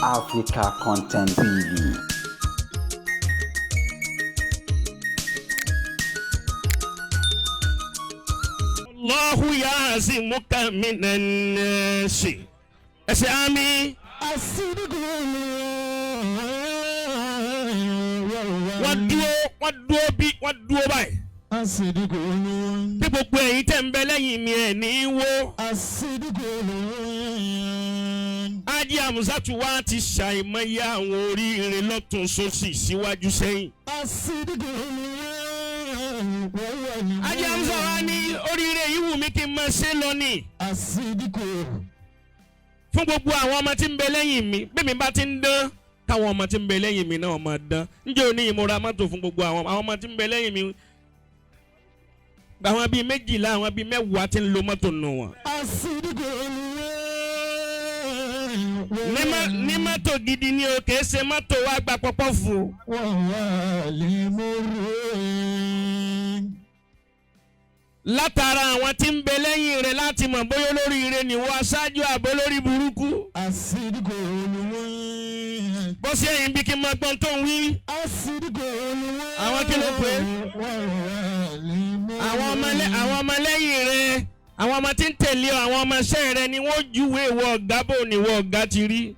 Africa Content TV. Allahu ya'zimuka minan nasi. Ẹ ṣe àmín. Wọ́n dúró bí wọ́n dúró báyìí. Bí gbogbo ẹ̀yin tẹ̀ ń bẹ lẹ́yìn mi ẹ̀ ní í wó. Ájí Àmúsátù wa ti ṣàìmọye àwọn oríire lọ́tún sósì síwájú sẹ́yìn. Ájí Àmúsá wa ní oríire yìí wù mí kí n máa ṣe lọ ni. Fún gbogbo àwọn ọmọ tí ń bẹ lẹ́yìn mi, bí mi bá ti ń dán, káwọn ọmọ tí ń bẹ lẹ́yìn mi náà máa dán. Ǹjẹ́ òní ìmúra mọ́tò fún gbogbo àwọn ọmọ tí ń bẹ lẹ́yìn mi? Àwọn bíi 12, àwọn bíi 10 tí ń lo mọ́tò nù wọn. Ní mọ́tò gidi ni o, kìí ṣe mọ́tò wa gba pọpọ́ fún o. Látara àwọn tí ń bẹ lẹ́yìn rẹ̀ láti mọ̀ bóyá olóríire ni wọ́n aṣáájú àbó lórí burúkú. Bó ṣe yìí bí kí n máa gbọ́n tó ń wí. Àwọn kí ló pé? Àwọn ọmọlẹ́yìn rẹ̀, àwọn ọmọ tí ń tẹ̀lé ọ, àwọn ọmọọṣẹ́ rẹ̀ ni wọ́n júwe ìwọ ọ̀gá bò ní ìwọ ọ̀gá ti rí.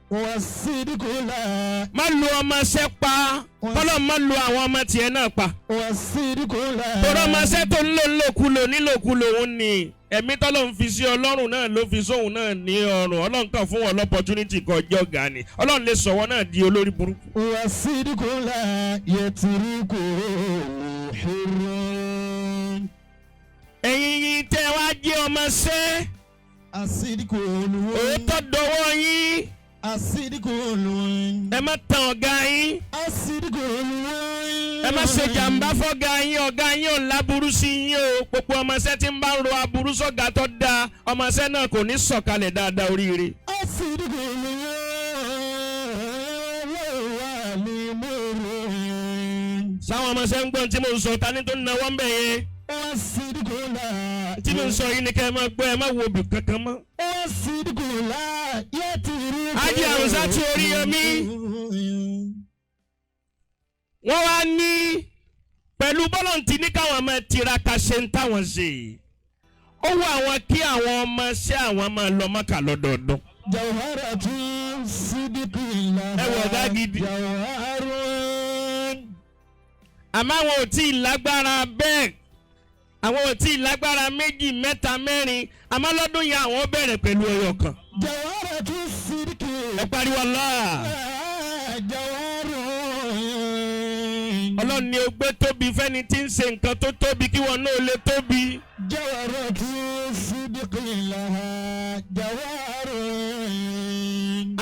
Má lu ọmọọṣẹ́ pa, kọ́lọ́ má lu àwọn ọmọ tiẹ̀ náà pa. Torí ọmọọṣẹ́ tó ń lò ńlòkulò nílòkulò òun ni ẹ̀mí tọ́lọ́ ń fi sí Ọlọ́run náà ló fi sóhun náà ní ọrùn. Ọlọ́run kàn fún wọn lọ́pọ̀tunítì kan ọjọ́ ọ̀gá ni. Ọlọ́run lè sọ̀wọ́ náà di olórí burúkú. Ẹ̀yin yìí tẹ́ wá jẹ́ ọmọọṣẹ́, òótọ́ dọwọ́ yín. Ẹ má tan ọ̀gá yín. Ẹ má ṣe jàǹbá fọ́gá yín. Ọ̀gá yín ò láburú sí yín o. Gbogbo ọmọọṣẹ́ tí ń bá ń ro aburú sọ́gà tó dáa, ọmọọṣẹ́ náà kò ní sọ̀kalẹ̀ dáadáa oríire. Sáwọn ọmọọṣẹ́ ń gbọ́n tí mo ń sọ, ta ni tó ń nawọ́ ń bẹ̀ yẹn? Tí mo ń sọ yìí ni kẹ́ ẹ máa gbọ́, ẹ má wo ibì kankan mọ́. Ájí Àmúsátù Oríyọmí. Wọ́n wá ní pẹ̀lú bọ́lọ̀ǹtì ní káwọn máa tiraka ṣe ń táwọn ṣe. Ó wọ àwọn kí àwọn ọmọ ṣé àwọn máa lọ Mákà lọ́dọọdún. Ẹ wọ ọ̀gá gidi. Àmọ́ àwọn ò tí ì lágbára bẹ́ẹ̀, àwọn ò tí ì lágbára 2, 3, 4, àmọ́ lọ́dún yẹn àwọn bẹ̀rẹ̀ pẹ̀lú ẹyọ kan. Ẹ pariwo Allah. Ọlọ́run ni ó gbé tóbi fẹ́ni tí ń ṣe nǹkan tó tóbi kí wọn náà lè tóbi.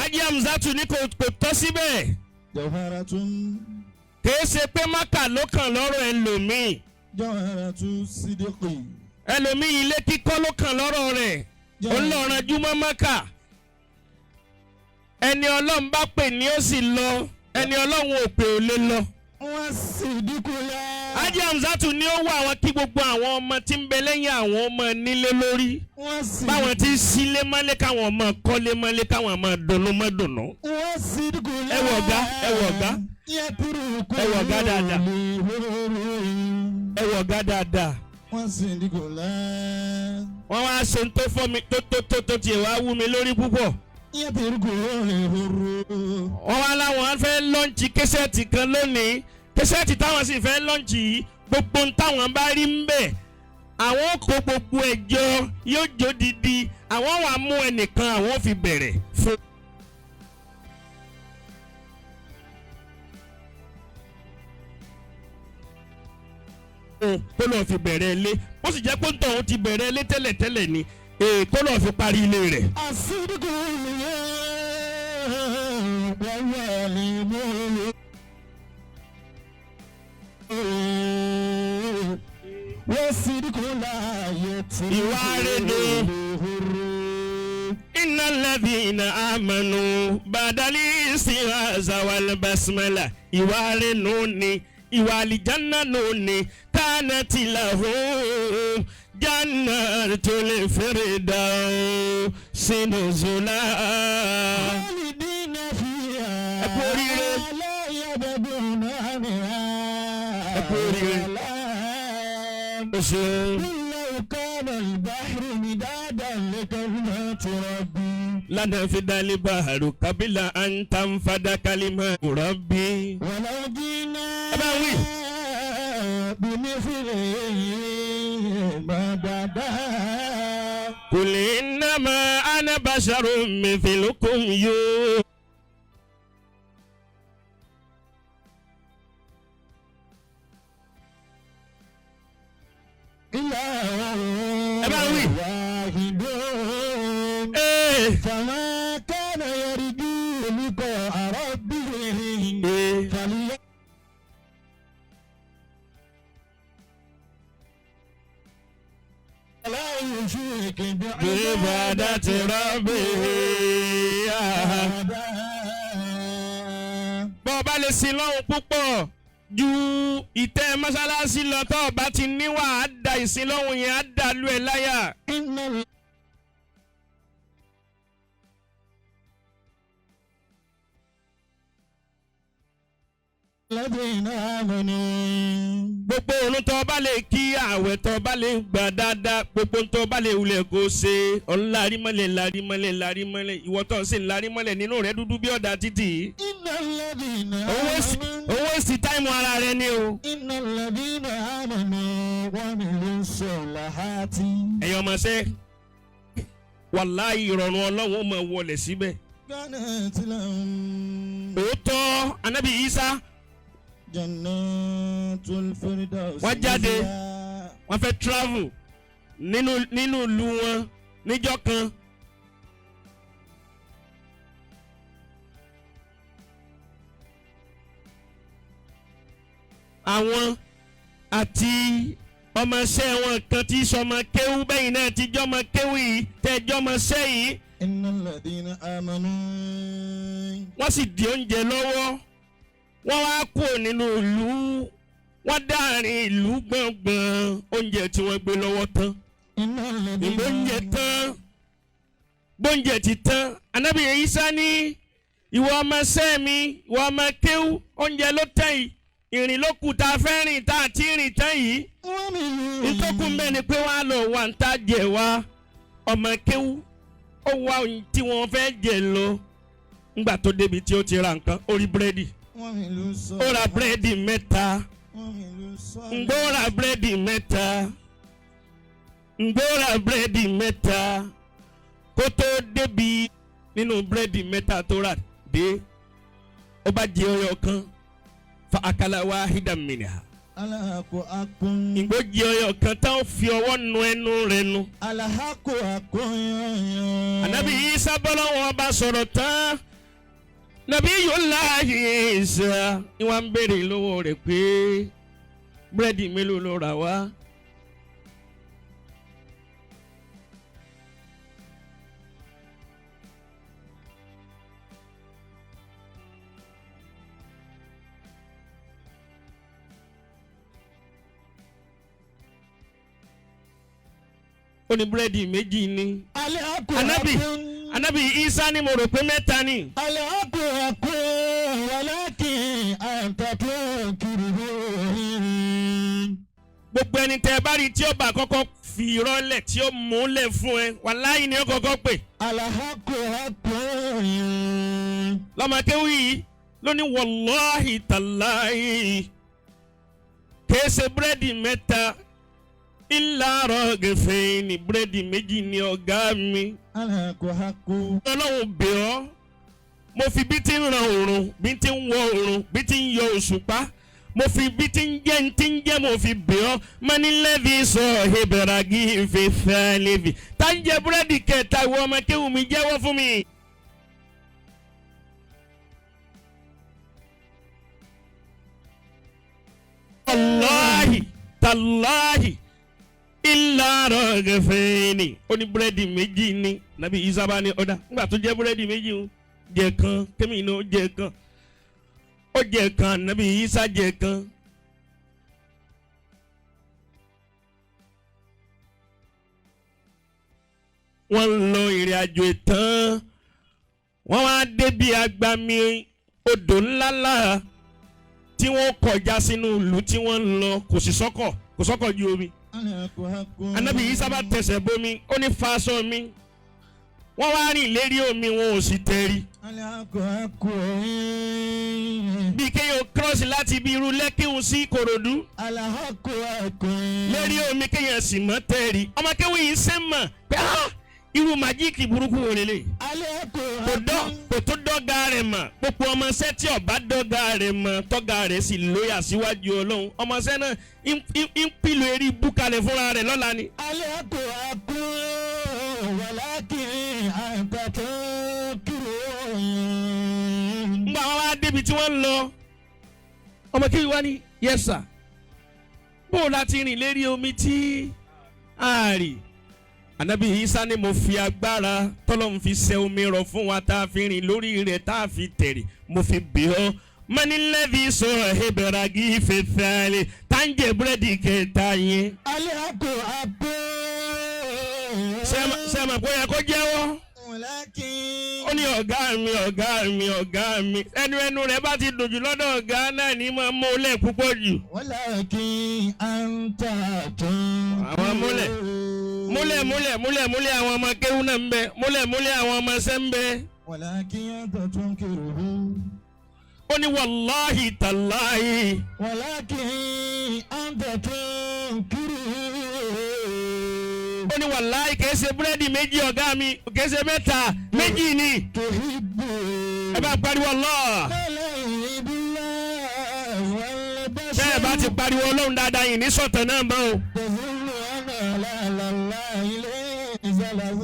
Ájí Àmúsátù ní kò tọ́ síbẹ̀. Kìí ṣe pé Mákà ló kàn lọ́rọ̀ ẹlòmíì. Ẹlòmíì ilé kíkọ́ ló kàn lọ́rọ̀ rẹ̀. Ó ń lọ ranjú mọ́ Mákà. Ẹni Ọlọ́run bá pè ní ó sì lọ, ẹni Ọlọ́run ò pè ó lè lọ. Ájí Àmúsátù ní ó wà àwọn kí gbogbo àwọn ọmọ tí ń bẹ lẹ́yìn àwọn ọmọ nílé lórí. Báwọn ti ń sílé mọ́lé káwọn ọmọ kọ́lé mọ́lé káwọn ọmọ dùnnú mọ́ dùnnú. Ẹ wọ ọ̀gá, ẹ wọ ọ̀gá, ẹ wọ ọ̀gá dáadáa. Ẹ wọ ọ̀gá dáadáa. Wọ́n wá ṣe ń tó fọ́ mi tó tó tó tó tiẹ̀ wá wú mi lórí púpọ̀. Wọ́n wá láwọn fẹ́ lọ́ǹchì késẹ́ẹ̀tì kan lónìí. Késẹ́ẹ̀tì táwọn sì fẹ́ lọ́ǹchì yìí, gbogbo ń táwọn bá rí ń bẹ̀, àwọn kó gbogbo ẹ̀jọ́ yóò jó didi, àwọn wàá mú ẹnìkan àwọn fi bẹ̀rẹ̀ fún. Kó lọ́ọ́ fi bẹ̀rẹ̀ ilé, ó sì jẹ́ pé ń tọ̀hún ti bẹ̀rẹ̀ ilé tẹ́lẹ̀tẹ́lẹ̀ ni, kó lọ́ọ́ fi parí ilé rẹ̀. Ìwà rere. Inna alladhina amanu badali isti'aza wal basmala. Ìwà rere nù ni, ìwà àlìjánná nù ni, kanat lahum jannatul firdausi nuzula. Khalidina fiha. Ẹ kú oríire. O ṣeun. لو كان البحر مدادا لكلمات ربي لنفد البحر قبل أن تنفد كلمات ربي. ولو جئنا Ẹ bá wí. بمثله مددا. قل إنما أنا بشر مثلكم يوحى. إله Ẹ bá wí. واحد. Ee. فما كان يرجو لقاء ربه Ee. فلي لا يشرك بعبادة ربه. أحدا. Bọ́ ọ bá lè sin lọ́hùn púpọ̀ ju ìtẹ́ mọ́sálásí lọ, tó o bá ti níwà á da ìsin lọ́hùn yẹn á dà lú ẹ láyà. إن الذين آمنوا Gbogbo òun tó bá lè kí, àwẹ̀ tó bá lè gbà dáadáa, gbogbo tó bá lè wulẹ̀ kó ṣe, ọ̀nlárímọ́lẹ̀ lárímọ́lẹ̀ lárímọ́lẹ̀, ìwọ tó ń sìn lárímọ́lẹ̀ nínú rẹ̀ dúdú bí ọ̀dà títì. إن الذين Owó آمنوا sí táìmù ara rẹ ni o. إن الذين آمنوا وعملوا الصالحات Ẹ̀yin ọmọọṣẹ́, wàláhì ìrọ̀rùn Ọlọ́run ó máa wọlé síbẹ̀. كانت لهم Òótọ́ Anabi Isa جنات الفردوس Wọ́n jáde. نزلا. Wọ́n fẹ́ travel nínú ìlú wọn níjọ́ kan. Àwọn àti ọmọọṣẹ́ wọn kan tí sọmọ kéwú, bẹ́yìn náà ti jọmọ kéwú yìí, tẹ́ jọmọṣẹ́ yìí. إن الذين آمنوا Wọ́n sì di oúnjẹ lọ́wọ́, wọ́n wá kúrò nínú ìlú, wọ́n dáàrin ìlú gbọ̀ngbọ̀n, oúnjẹ tí wọ́n gbé lọ́wọ́ tán. إن الذين Ìgbóúnjẹ tán, gbóúnjẹ ti tán. Anabi Isa ní, ìwọ ọmọọṣẹ́ mi, ìwọ ọmọ kéwú, oúnjẹ ló tẹ̀ yìí, ìrìn ló kù tá a fẹ́ rìn tá a ti rìn tán yìí. وعملوا Ìtọ́kùn bẹ́ẹ̀ ni pé wọ́n á lọ wà ń tá jẹ wá. Ọmọ kéwú ó wá ohun tí wọ́n fẹ́ jẹ lọ. Ńgbà tó débi tí ó ti ra nǹkan, ó rí búrẹ́dì. وعملوا Ó ra الصالحات búrẹ́dì mẹ́ta. وعملوا الصالحات Ǹgbó ra búrẹ́dì mẹ́ta, ǹgbó ra búrẹ́dì mẹ́ta. Kó tó débi nínú búrẹ́dì mẹ́ta tó rà dé, ó bá jẹ ọyọ kan. Fa akala wahidan minha. الحق حق. Ǹgbó jẹ ọyọ kan tán, ó fi ọwọ́ nu ẹnu rẹ̀ nu. الحق حق. Ànábì Isa bọ́lá wọn bá sọ̀rọ̀ tán. Nàbí Yòláyé Isa ni wọ́n ń béèrè lọ́wọ́ rẹ̀ pé búrẹ́dì mélòó ló rà wá. Ó ní búrẹ́dì méjì ni. الحق Ànábì حق. Ànábì Isa ni mo rò pé mẹ́ta ni. الحق حق ولكن أنت تنكره. Gbogbo ẹni tẹ bá rí tí ó bá kọ́kọ́ fi rọ́lẹ̀ tí ó múlẹ̀ fún ẹ, wàláhì ni ó kọ́kọ́ pè. الحق حق. Lọ́mọkéwì yìí ló ní wàláhì tàláhì, kìí ṣe búrẹ́dì mẹ́ta, ìlàrọ̀ gẹ̀fẹ́ ní búrẹ́dì méjì ní ọ̀gá mi. الحق حق. Ọlọ́run bẹ̀ ọ́, mo fi bí ti ń ran òrùn, bí ti ń wọ òrùn, bí ti ń yọ òṣùpá, mo fi bí ti ń jẹ́ ń ti ń jẹ́, mo fi bẹ̀ ọ́ mọ́nilẹ́bí sọ ìbẹ̀rẹ̀gì ìfẹ́fẹ́ lẹ́bí tá ń jẹ búrẹ́dì kẹta. Ìwọ ọmọ kéwù mi, jẹ́wọ́ fún mi. Wàláhì tàláhì, ìlàrọ̀ gẹ̀fẹ́ ni ó ní búrẹ́dì méjì ni. Nàbí Isa bá ní ọ̀dà, nígbà tó jẹ́ búrẹ́dì méjì ń jẹ kan, kémi iná ó jẹ kan, ó jẹ kan. Nàbí Isa jẹ kan. Wọ́n ń lọ ìrìn àjò ìtàn, wọ́n wá débi agbami odò ńláńlá. Tí wọ́n kọjá sínú ìlú tí wọ́n ń lọ, kò sì sọ́kọ̀, kò sọ́kọ̀ ju omi. الحق حق. Anabi Isa bá tẹsẹ̀ bomi, ó ní faṣọ mi. Wọ́n wá rìn lérí omi, wọn ò sì tẹ̀rí. الحق حق. Bí kéèyàn cross láti ibi irú Lẹ́kíhun sí Ìkòròdú الحق حق. lérí omi, kéèyàn sì mọ́ tẹ̀rí. Ọmọ kéwì yìí ṣe mọ̀ pé ah, irú magic burúkú wo lélẹ̀? الحق Kò dọ́ حق. kò tó dọ́gà rẹ̀ mọ̀. Gbogbo ọmọọṣẹ́ tí ọba dọ́gà rẹ̀ mọ̀, tọ́gà rẹ̀ sì lóyà síwájú Ọlọ́run, ọmọọṣẹ́ náà ń pìlò eré ibú kalẹ̀ fúnra rẹ̀ lọ́la ni. الحق حق ولكن أنت تنكر. Ngbà wọn wá débi tí wọ́n ń lọ, ọmọ kéwì wá ní, "Yes sir, bó o láti rìn lérí omi tí a rì?" Anabi Isa ni, "Mo fi agbára tọ́lọ́run fi ṣe omi rọ̀ fún wa tá a fi rìn lórí rẹ̀ tá a fi tẹ̀rì, mo fi bì ọ́. Mọ́nilẹ́bí sọ̀rọ̀ hebèrègì fẹ́fẹ́lẹ́ tá ń jẹ búrẹ́dì kẹta yẹn." الحق حق. Ṣé ẹ mọ̀ pé ó yẹ kó jẹ́wọ́? ولكن Ó ní, "Ọ̀gá mi, ọ̀gá mi, ọ̀gá mi." Ẹnu rẹ̀ bá ti dùn jù lọ́dọ̀ ọ̀gá náà ní máa mú lẹ̀ púpọ̀ jù. ولكن أنت تنكر. Àwọn múlẹ̀. Múlẹ̀ múlẹ̀ múlẹ̀ múlẹ̀, àwọn ọmọ kéwú náà ń bẹ, múlẹ̀ múlẹ̀, àwọn ọmọ ẹsẹ̀ ń bẹ. ولكن أنت تنكره. Ó ní, "Wàláhì tàláhì." ولكن أنت تنكره. Ó ní, "Wàláhì, kìí ṣe búrẹ́dì méjì, ọ̀gá mi, kìí ṣe mẹ́ta, méjì ni." تحب Ẹ bá pariwo Allah. ما لا يحب الله والبشر. Tẹ́ ẹ bá ti pariwo Ọlọ́run dáadáa yìí ní sọ̀tàn náà mọ́ o. تظن أن على الله ليس له.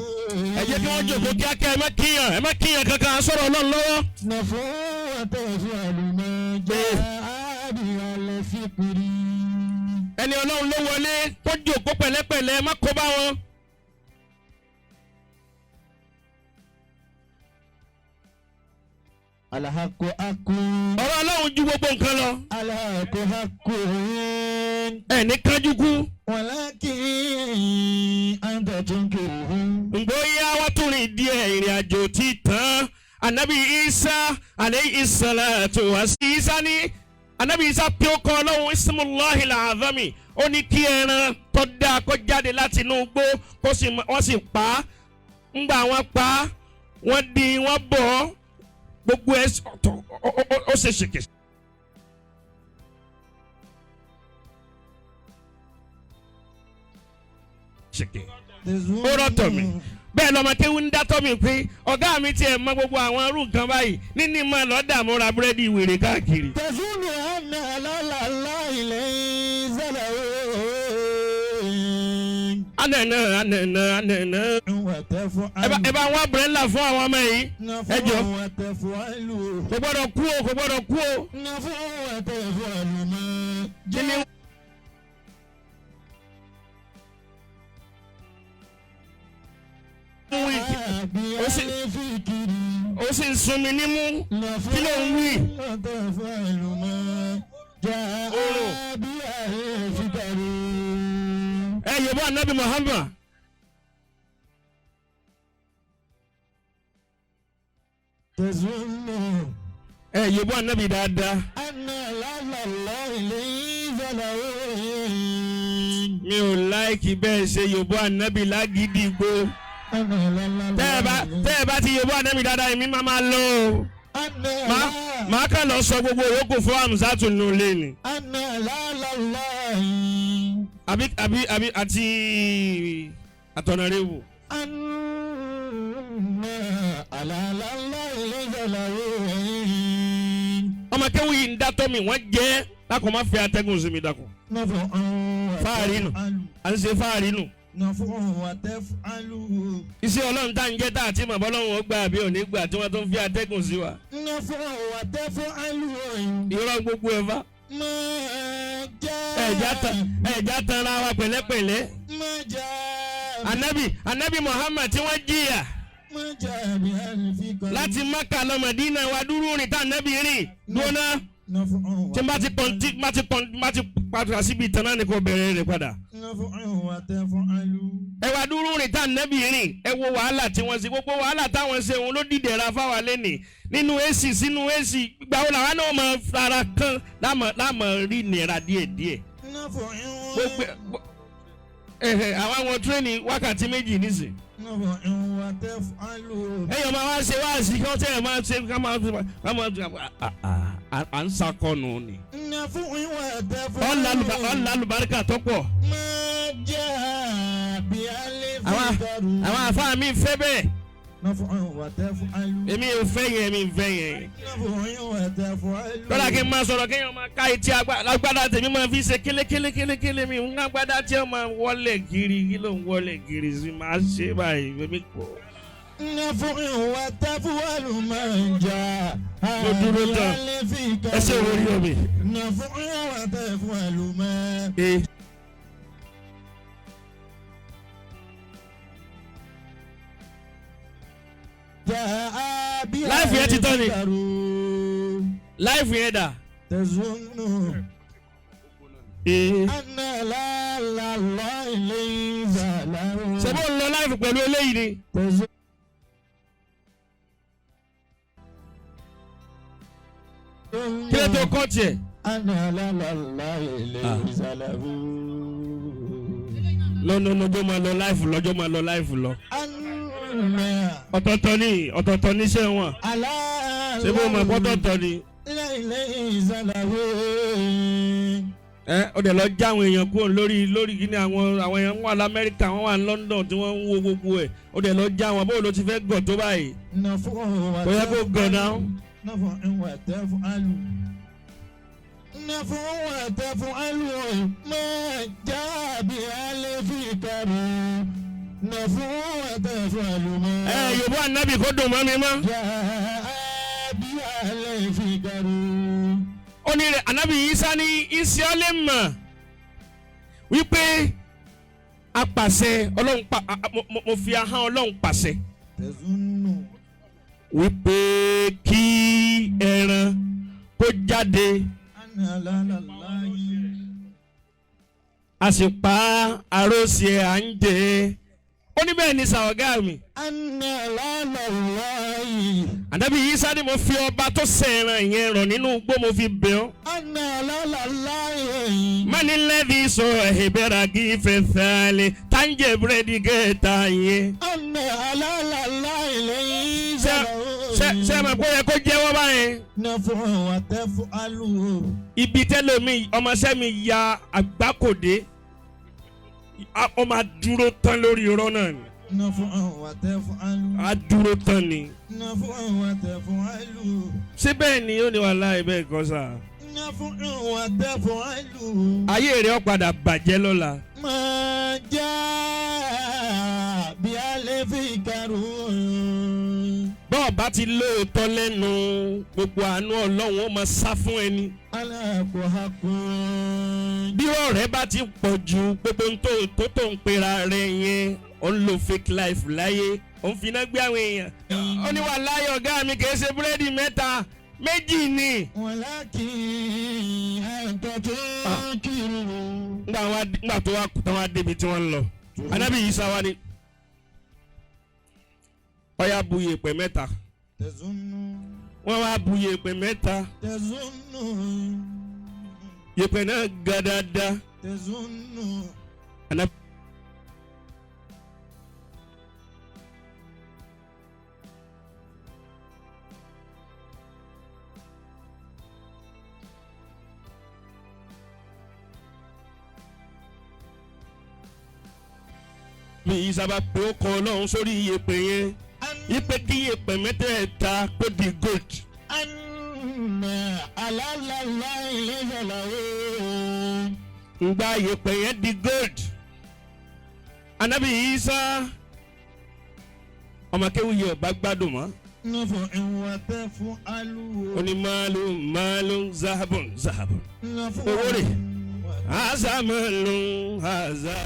Ẹ jẹ́ kí wọ́n jòkó kíákíá, ẹ má kíyàn, ẹ má kíyàn kankan, sọ̀rọ̀ Ọlọ́run lọ́wọ́. نفوا وتفعل ما جاء به الفكر. Ẹni Ọlọ́run ló wọlé, kó jòkó pẹ̀lẹ́pẹ̀lẹ́, ẹ má kó bá wọn. الحق حق. Ọ̀rọ̀ Ọlọ́run ju gbogbo nǹkan lọ. الحق حق. Ẹ ní kánjú kú. ولكن أنت تنكره. Ngbóyá wọ́n tún rìn díẹ̀, ìrìn àjò tí tán. Anabi Isa aleyhi salatu wa sí Isa ní Anabi Isa pé ó kọ́ Ọlọ́run ismullahi al-azami, ó ní kí ẹran tó dáa kó jáde láti inú igbó, kó sì wọ́n sì pa á. Ńgbà wọ́n pa á, wọ́n dín, wọ́n bọ̀ ọ́, gbogbo ẹ̀ ó ṣe ṣèkè. Ṣèkè ó rọ́tọ̀ mi bẹ́ẹ̀ lọ́mọ kéwú ń dátọ́ mi pé ọ̀gá mi tiẹ̀ mọ gbogbo àwọn irú nǹkan báyìí níní mọ́ lọ́dà múra búrẹ́dì wèrè káàkiri. تظن أن على الله ليس له. Anana anana anana. وتفعل. Ẹ bá wá búrẹ́là fún àwọn ọmọ yìí. Ẹ jọ. وتفعل. Kò gbọ́dọ̀ kú o, kò gbọ́dọ̀ kú o. نفوا وتفعل ما Kí ni wí? جاء به الفكر. Ó sì ń sun mi nímú. Kí ló ń wí? وتفعل ما جاء Oòrùn. به الفكر. Ẹ yòbó Anabi Muhammad. تظن Ẹ yòbó Anabi dáadáa. أن على الله ليس له. Mi ò láìkì bẹ́ẹ̀ ṣe yòbó Anabi lágídígbò. Tẹ́ ẹ bá ti yòbó Anabi dáadáa, èmi máa máa lọ o. أن Màá kàn lọ sọ gbogbo yòókù fún Hamzatu nù lé ni. أن على الله. Àbí àti àtọ̀nàrẹ́wò. أن على الله ليس له. Ọmọ kéwù yìí ń dátọ́ mi, wọ́n jẹ́ lákòó má fi atẹ́gùn sí mi dákun. نفع. Fáàrí nù. À ń ṣe fáàrí nù. نفع وتفعل. Iṣẹ́ Ọlọ́run tá à ń jẹ́ tá àti màbọ́ Ọlọ́run ó gbà àbí òní gbà tí wọ́n tún fi atẹ́gùn sí wa. نفع وتفعل. Irọ́ gbogbo ẹ̀ fa. ما جاء. Ẹ̀já tanra wa pẹ̀lẹ́pẹ̀lẹ́. ما جاء. Anabi Muhammad tí wọ́n jìyà ما جاء بألفك. láti Maka lọ Mádínà wa dúró rìn tá anabi rìn dúná. نفع Tí n bá ti pọn, tí n bá ti pọn, n bá ti padà síbi ìtàn náà ni kò bẹ̀rẹ̀ rẹ̀ padà. نفع وتفعل. Ẹ wá dúró rìn tá nẹ́bì rìn, ẹ wo wàhálà tí wọ́n ṣe, gbogbo wàhálà táwọn ṣe òun ló dìdẹ̀ra fáwa lẹ́nìí nínú AC sínú AC. Gbà wo làwa náà máa fara kán láàmú rí nira díẹ̀díẹ̀? نفع Gbogbo ẹ̀hẹ̀ àwọn tírẹ́nì wákàtí 2 nísìn. نفع وتفعل. Ẹ̀yọ̀ máa wá ṣe wáàsí kí wọ́n tẹ̀ ẹ̀ máa ṣe ká máa ká máa à ń sakọ̀nù ni. نفع وتفعل. Ọ̀là àlùbáríkà tó pọ̀. ما جاء بألف Àwọn àfáà mi fẹ́ bẹ́ẹ̀. نفع وتفعل. Èmi ò fẹ́ yẹn, èmi ò fẹ́ yẹn. نفع وتفعل. Lọ́la kí n máa sọ̀rọ̀ kéèyàn máa ká etí agbádá tèmi máa fi ṣe kélékélékélékélé mi ń agbádá tí ó máa wọlé kiri. Kí ló ń wọlé kiri sí? Máa ṣe báyìí èmi kò. نفع وتفعل ما جاء Mo dúró tán. بألف Ẹ ṣe orí omi. نفع وتفعل ما Ee. جاء Láìfù yẹn ti tán ni. بألف Láìfù yẹn dà. تظن Ee. أن لا لا لا ليس له. Ṣé bó ń lọ láìfù pẹ̀lú eléyìí ni? تظن Kí ló tó kọ́ tiẹ̀? أن لا لا لا ليس له. Lọ́nà lọ́jọ́ máa lọ láìfù lọ́jọ́ máa lọ láìfù lọ. أن Ọ̀tọ̀ọ̀tọ̀ ni, ọ̀tọ̀ọ̀tọ̀ níṣẹ́ wọn. على Ṣé bó mọ̀ pọ́tọ̀ọ̀tọ̀ ni? ليس له. Ẹ ó dẹ̀ lọ já àwọn èèyàn kúrò lórí kíní àwọn èèyàn wà lamẹ́ríkà, wọ́n wà ní London tí wọ́n ń wo gbogbo ẹ̀. Ó dẹ̀ lọ já wọn, bóun ló ti fẹ́ gọ̀ tó báyìí? نفع Kò yẹ kó gọ̀ náà. نفع وتفعل نفع وتفعل ما جاء بألف كريم نفع وتفعل ما Ẹ Yorùbá ànábì kó dùn mọ́ mi mọ́. جاء بألف كريم. Ó ní rẹ̀ ànábì Ìsá ní iṣẹ́ lè mọ̀ wípé apàṣẹ Ọlọ́run pa mo fi ahọ́n Ọlọ́run pàṣẹ تظن wípé kí ẹran kó jáde, أن لا لا لا a sì pa arósì ẹ̀ à ń jẹ. Ó ní bẹ́ẹ̀ ni sàwọ́gá mi. أن لا لا لا Ànábì Ìsá ni mo fi ọba tó ṣe ẹran yẹn rọ̀ nínú igbó mo fi bẹ̀ ọ́. أن لا لا لا Mani lẹ́bi sọ ẹ̀hìnbẹ́ra kí fẹ́ fẹ́lẹ̀ táǹjẹ̀ búrẹ́dì kẹta yẹn. أن لا لا لا ليس Ṣé ẹ mọ̀ pé ó yẹ kó jẹ́wọ́ báyẹn? نفع وتفعل. Ibi tẹ́lómi ọmọọṣẹ́ mi ya àgbákòdé, ó máa dúró tán lórí irọ́ náà ni. نفع وتفعل. Á dúró tán ni. نفع وتفعل. Ṣé bẹ́ẹ̀ ni? Ó ní wàhálà bẹ́ẹ̀ kọ́ sà. نفع وتفعل. Ayé rẹ̀ ó padà bàjẹ́ lọ́la. ما جاء بألف كريم. Bọ́ọ̀ bá ti lóòótọ́ lẹ́nu, gbogbo àánú Ọlọ́run ó máa sá fún ẹni. ألا حق. Bí ọ̀rẹ́ bá ti pọ̀ ju gbogbo ohun tó ń pera rẹ̀ yẹn, ó ń lo fake life láyé, ó ń finá gbé àwọn èèyàn. Ó ní wàláhì ọ̀gá mi kì í ṣe búrẹ́dì 3, 2 ni. ولكن أنت تنكر. Ngbà tó wá kú tán wá débi tí wọ́n ń lọ. Ànábì Ìsá wa ni ó yá bu yèèpẹ̀ 3. تظن. Wọ́n wá bu yèèpẹ̀ 3. تظن. Yèèpẹ̀ náà ga dáadáa. تظن. Ànábì mi Ìsá bá pé ó kọ Ọlọ́run sórí yèèpẹ̀ yẹn, ipe kí yèèpẹ̀ mẹ́tẹ̀ẹ̀ta kó di gold. أن على الله ليس له. Ngba yèèpẹ̀ yẹn di gold. Ànábì Ìsá ọmọ akéwì yìí ọba gbádùn mọ́. نفع وتفعل. Ó ní máàlù máàlù zahabun zahabun. نفع Owó rè. Haza máàlù haza.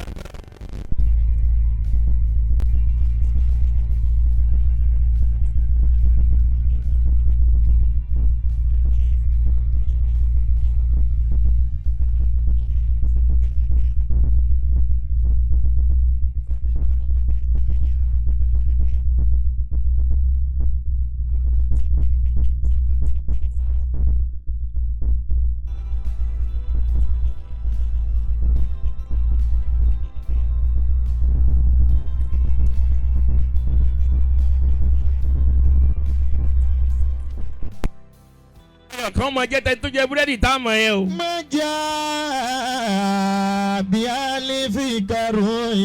Ọ̀kan máa jẹ́ tẹ́ni tó jẹ búrẹ́dì tá a mọ̀ yẹn o. ما جاء بألف كروي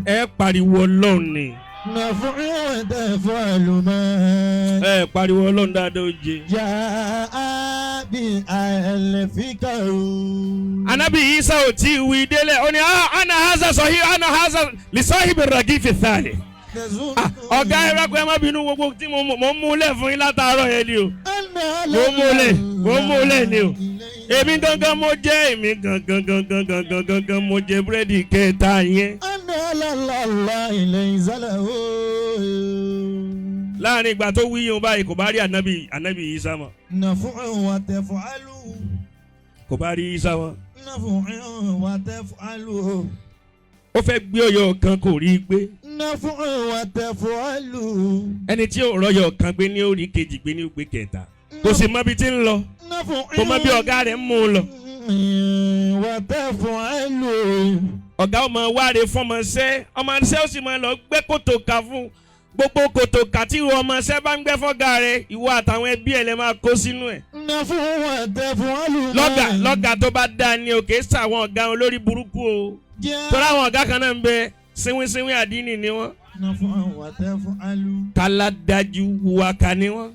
Ẹ pariwo Ọlọ́run ni. نفع وتفعل ما Ẹ pariwo Ọlọ́run dáadáa ó jẹ. جاء بألف كروي Anabi Isa ò tí ì wí délẹ̀ ó ní "Ah, ana haza sọ̀hí ana haza lisahibi ragifi thani. Ọ̀gá ẹ rẹ́pẹ́ ẹ má bínú gbogbo tí mo ń múlẹ̀ fún yín látàárọ̀ yẹn ni o. Mo múlẹ̀ ni o. Èmi gangan mo jẹ́ èmi gangan gangan gangan gangan mo jẹ búrẹ́dì kẹta yẹn. Láàrin ìgbà tó wí yín o báyìí kò bá rí anabi Isa mọ́. Kò bá rí Isa mọ́. Ó fẹ́ gbé ọyọ kan kò rí gbé. Ẹni tí ò rọyọ̀ kan gbé ní orí kejì gbé ní ògbé kẹta. Kò sì mọ ibi tí ń lọ. Kò mọ bí ọ̀gá rẹ̀ ń mú un lọ. Ọ̀gá ọmọ wáre fọmọṣẹ́ ọmọṣẹ́ ó sì máa lọ gbẹ́ kòtò ká fún gbogbo kòtò ká tí ìwọ ọmọṣẹ́ bá ń gbẹ́ fọ́gà rẹ̀ ìwọ àtàwọn ẹbí ẹ̀ lè máa kó sínú ẹ̀. Lọ́gà tó bá dáa ni òkè sàwọn ọ̀gá olórí burúkú o. Torí àwọn ọ̀gá kan náà ń bẹ sínwínsínwín àdínì ni wọ́n. Kala dájú waka ni wọ́n.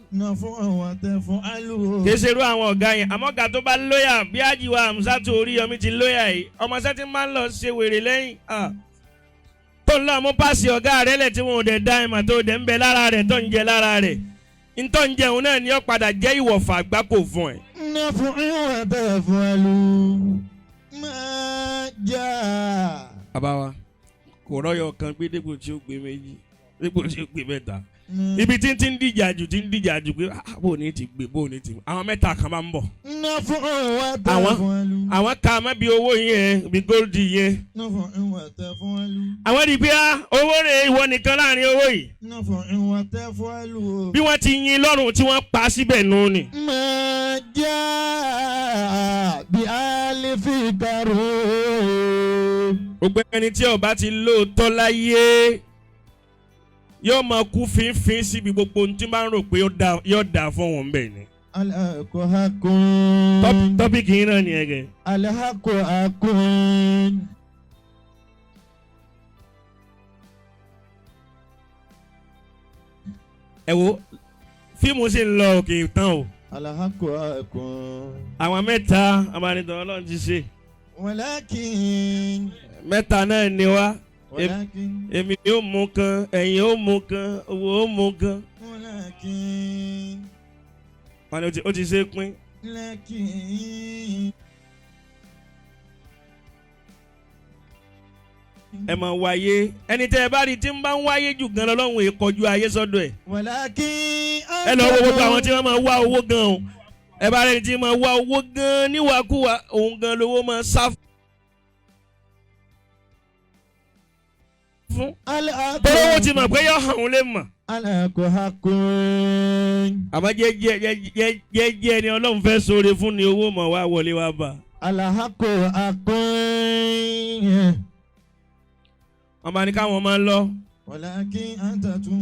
Kì í ṣe irú àwọn ọ̀gá yẹn àmọ́ ọ̀gá tó bá lóyà bí Àjíwá Hamzatu Oríyọmí ti lóyà yìí ọmọọṣẹ́ tí máa ń lọ ṣe wèrè lẹ́yìn tó ń lọ mú páàsì ọ̀gá rẹ̀ lẹ̀ tí wọn ò dẹ̀ dá ìmọ̀ tó dẹ̀ ń bẹ lára rẹ̀ tó ń jẹ lára rẹ̀ ntọ́ ń jẹun náà ni ó padà jẹ́ ìwọ̀fà àgbákò fún ẹ. Bàbá wa kò rọ́yọ̀ kan gbé dépò tí ó gbé méjì dépò tí ó gbé mẹ́ta ibi tí ń ti ń dìjà jù tí ń dìjà jù pé bó ní ti gbé bó ní ti gbé àwọn mẹ́ta kan máa ń bọ̀. Àwọn ká má bí owó yẹn bí góòlù yẹn. Àwọn di pé owó rẹ̀ ìwọ nìkan láàrin owó yìí. Bí wọ́n ti yin lọ́rùn tí wọ́n pa síbẹ̀ nù ni. Gbogbo ẹni tí ó bá ti lóòótọ́ láyé yóò máa kú fínfín síbi gbogbo ohun tí bá ń rò pé yóò dáa fún wọn bẹ́ẹ̀ ni. Tọ́pìkì yín náà ni ẹ̀gẹ̀. Ẹ wo fíìmù sì ń lọ òkè tán o. Àwọn mẹ́ta abanidọ̀ Ọlọ́run ti ṣe. Mẹ́ta náà ni wá. Èmi yóò mú kan ẹ̀yin yóò mú kan owó ó mú kan. Wọ́n ní ó ti ṣe pín. Ẹ máa wáyé ẹni tẹ́ ẹ bá rí tí ń bá ń wáyé jù gan lọ́lọ́run èkọjú ayé sọ́dọ̀ ẹ̀. Ẹ lọ wo gbogbo àwọn tí wọ́n máa wá owó gan o. Ẹ bá rẹni tí máa wá owó gan níwàkúwà òun gan lówó máa sá fún. Torí owó ti mọ̀ pé yọ hàn òun lè mọ̀. Àmọ́ jẹ́jẹ́ ni Ọlọ́run fẹ́ sóore fún ni owó mọ̀ wá wọlé wá bá. Wọ́n bá ní káwọn máa ń lọ.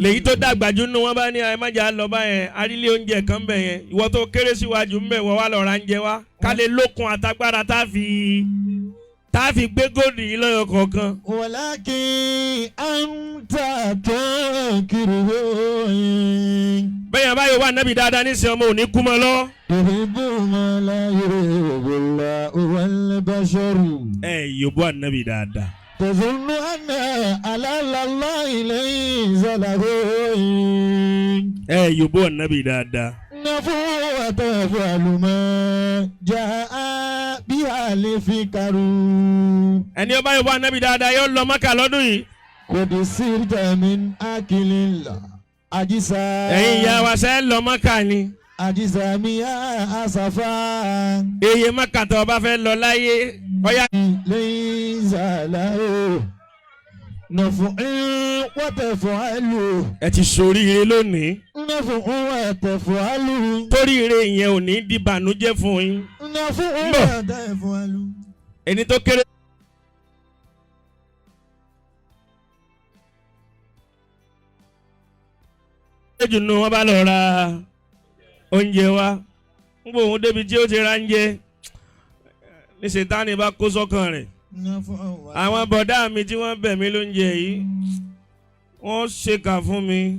Lèyí tó dàgbà jù nínú wọn bá ní ẹ má jà lọ báyẹn arílé oúnjẹ kan bẹ̀ yẹn ìwọ tó kéré síwájú ń bẹ̀ wọ́n wá lọ ra oúnjẹ wá ká lè lókun àtagbára tá a fi gbé góòlù yìí lọ́yọ̀ kọ̀ọ̀kan. Bẹ́ẹ̀ yẹn báyọ̀ wà nábì dáadáa nísìnyí ọmọ òní kú mọ́ lọ. Ẹ yòbó ànábì dáadáa. تظن أن على الله ليس له Ẹ yòbó ànábì dáadáa. نفو وتفعل ما جاء بها الفكر. Ẹni ó bá yòbó ànábì dáadáa yóò lọ Mákà lọ́dún yìí. قد صرت من أكل الأجسام. Ẹ̀yin ìyá wa ṣe lọ Mákà ni. أجسام يا أسفا. Eye Mákà tó o bá fẹ́ lọ láyé ọ̀yá. ليس له نفع وتفعل. Ẹ ti ṣoríire lónìí. نفع وتفعل. Toríire yẹn ò ní di bànújẹ́ fún yín. نفع وتفعل. Ẹni tó kéré. Jù nù wọ́n bá lọ ra oúnjẹ wa. Ń bò òun débi tí ó ti ra ń jẹ ní Sètánì bá kó sọ́kàn rẹ̀. Àwọn bọ̀dá mi tí wọ́n bẹ̀ mí lóúnjẹ yìí, wọ́n ṣèkà fún mi,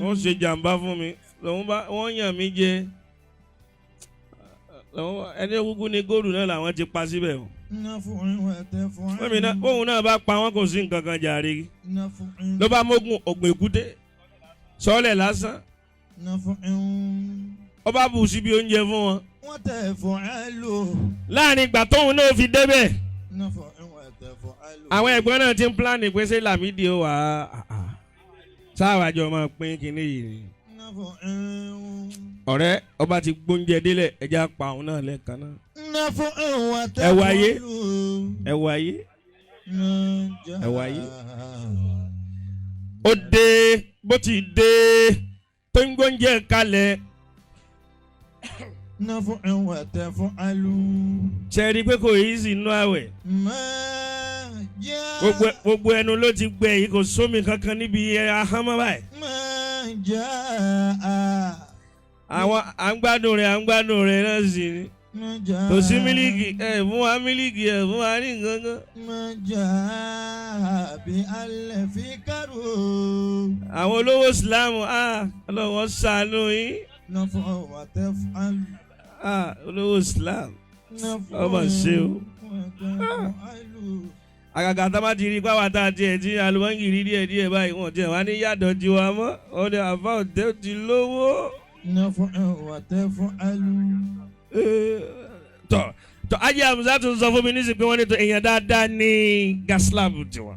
wọ́n ṣe jàǹbá fún mi, lòun bá wọ́n yàn mí jẹ. Ẹni kúkú ní góòlù náà làwọn ti pa síbẹ̀ o. Bóun náà bá pa wọn kò sí nǹkan kan jàre. Ló bá mógun ògùn èkúté sọ́ọ̀lẹ̀ lásán. Ó bá bù síbi oúnjẹ fún wọn. Láàrin ìgbà tóun náà fi débẹ̀, àwọn ẹ̀gbọ́n náà ti ń pílánì pé ṣé Lámídì ó wà á sáwàjọ máa pín kinní yìí ni. Ọ̀rẹ́ ọba ti gbóúnjẹ délẹ̀ ẹja pa òun náà lẹ́ẹ̀kan náà. Ẹ wáyé ẹ wáyé ẹ wáyé. Ó dé bó ti dé tó ń gbóúnjẹ kalẹ̀. Ṣe rí i pé kò yí sí inú àwẹ̀. Gbogbo ẹnu ló ti gbẹ yìí, kò sómi kankan níbi ahọ́n mọ́ báyìí. Àwọn à ń gbádùn rẹ̀ náà sì ni. Kò sí mílíkì, ẹ fún wa mílíkì, ẹ fún wa ní nǹkan kan. Àwọn olówó Ìsìlámù, Ọlọ́run ṣàánú yín. Olówó Islam ọmọ ṣe o. Àgàgà tá a bá ti rí pàwọn tá a tiẹ̀ tí alùpàgì rí díẹ̀ díẹ̀ báyìí, wọ́n tiẹ̀ wá ní yàtọ̀ tiwa mọ́. Ọdẹ àfa òtẹ́ ti lówó. Tọ́ Ajé Àmúsá tún sọ fún mi nísìnyí pé wọ́n ní tó èèyàn dáadáa ní Gaslab tiwa.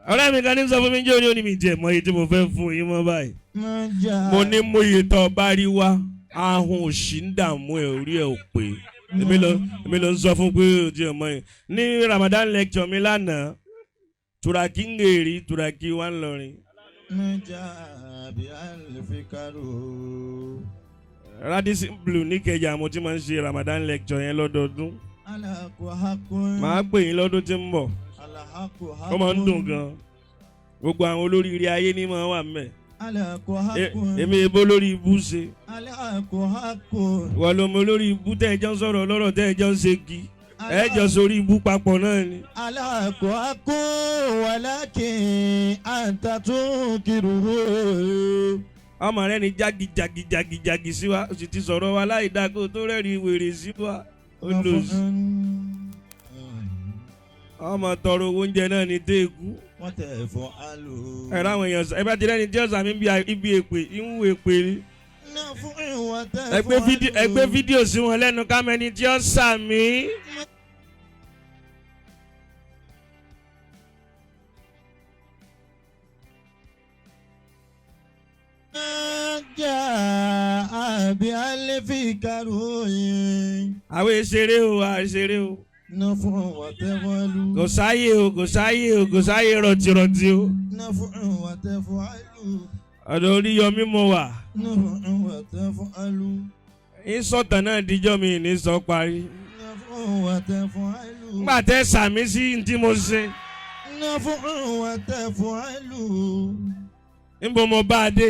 Ọ̀rẹ́ mi kan ní sọ fún mi jẹ́ òní òní mi jẹ́ mọ iye tí mo fẹ́ fún yín mọ́ báyìí. Mo ní mo iye tó bá rí wá, ahun òṣì ń dààmú ẹ̀, orí ẹ̀ ò pé. Èmi ló ń sọ fún pé ó jẹ́ mọ́ yìí. Ní Ramadan lecture mi lánàá, Turaki ń gèrè, Turaki wà ń lọrin. Radisson Blue níkẹjà mo ti máa ń ṣe Ramadan lecture yẹn lọ́dọọdún. Màá pè yín lọ́dún tí ń bọ̀. Ó máa ń dùn gan. Gbogbo àwọn olóríire ayé ní máa wà mẹ́. Èmi ebo lórí ibú ṣe. Wọ́n ló mọ lórí ibú tẹ́ ẹ jọ ń sọ̀rọ̀ lọ́rọ̀ tẹ́ ẹ jọ ń ṣe kí. Ẹ jọ sórí ibú papọ̀ náà ni. Ọmọ rẹ ni jági jági jági jági sí wa, ó sì ti sọ̀rọ̀ wa láì dáa kó tó rẹ́rìí wèrè sí wa. Ó lò sí. Ọmọ tọrọ owó oúnjẹ náà ní téèkú. Ẹ̀rọ àwọn èèyàn ẹ bá ti rẹ́ni tí ọ̀sán mi ibi èpè ìwú èpè ni. Ẹ gbé fídíò sí wọn lẹ́nu kámẹ́ni tí ó sàmì. Àwọn ìṣeré o, àìṣeré o. Kò sáyé o, kò sáyé o, kò sáyé rọ̀tìrọ̀tì o. Ọ̀dọ̀ Oríyọmí mo wà. Ìsọ̀tàn náà díjọ́ mi ní sọ parí. Nígbà tẹ́ sàmí sí tí mo ṣe. Níbo mo bá a dé?